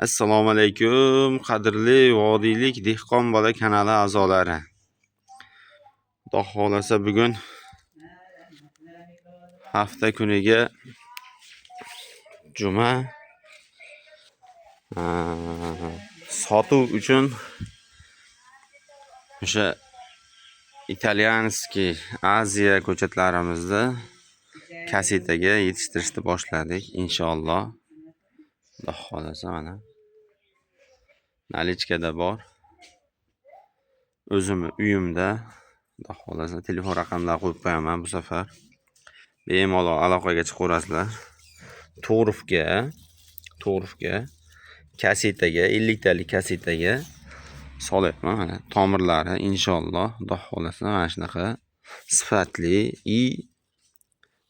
Assalomu alaykum, qadrli Vodiylik Dehqon bola kanali a'zolari. Xudo xohlasa, bugun hafta kuniga juma, sotuv uchun o'sha итальянский Aziya ko'chatlarimizni kasetaga yetishtirishni boshladik, inshaalloh. Xudo xohlasa, mana наличка da bor. O'zimni uyimda, Xudo xohlasa, telefon raqamlari qo'yib qo'yaman bu safar. Bemalol aloqaga chiqaverasizlar. Торф ga, kasetaga, 50 talik kasetaga solyapman. Mana tomirlari, inshaalloh, Xudo xohlasa, mana shunaqa sifatli и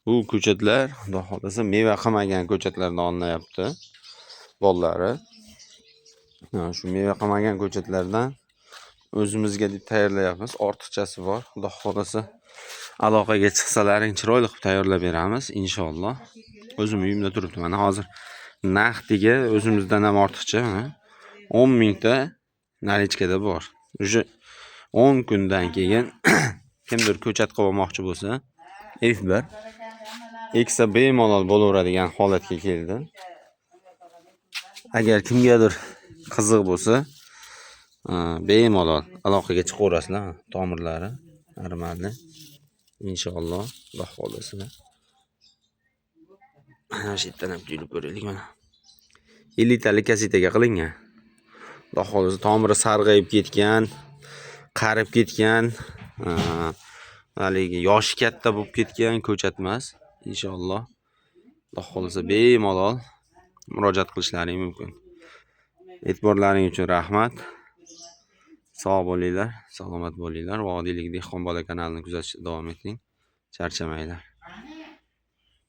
bu ko'chatlar, Xudo xohlasa, meva qilmagan ko'chatlardan olinyapti bollari. Mana shu meva qilmagan ko'chatlardan o'zimizga deb tayyorlayapmiz. Ortiqchasi bor. Xudo xohlasa, aloqaga chiqsalaring, chiroyli qilib tayyorlab beramiz, inshaalloh. O'zim uyimda turibdi. Mana hozir naqdiga o'zimizdan ham ortiqcha, mana 10 mingta наличка da bor. Уже 10 kundan keyin kimdir ko'chat qilib olmoqchi bo'lsa, F1 eksa, bemalol bo'laveradigan holatga keldi. Agar kimgadir qiziq bo'lsa, bemalol aloqaga chiqaverasizlar. Tomirlari нормальный. Inshaalloh, Xudo xohlasa. Mana shu yerdan ham tuyulib ko'raylik mana. 50 talik kasetaga qilingan. Xudo xohlasa, tomiri sarg'ayib ketgan, qarib ketgan, haligi yoshi katta bo'lib ketgan ko'chat emas. Inshaalloh. Xudo xohlasa, bemalol murojaat qilishlaring mumkin. E'tiborlaring uchun rahmat. Sog' bo'linglar, salomat bo'linglar. Vodiylik Dehqon bola kanalini kuzatishda davom eting. Charchamanglar.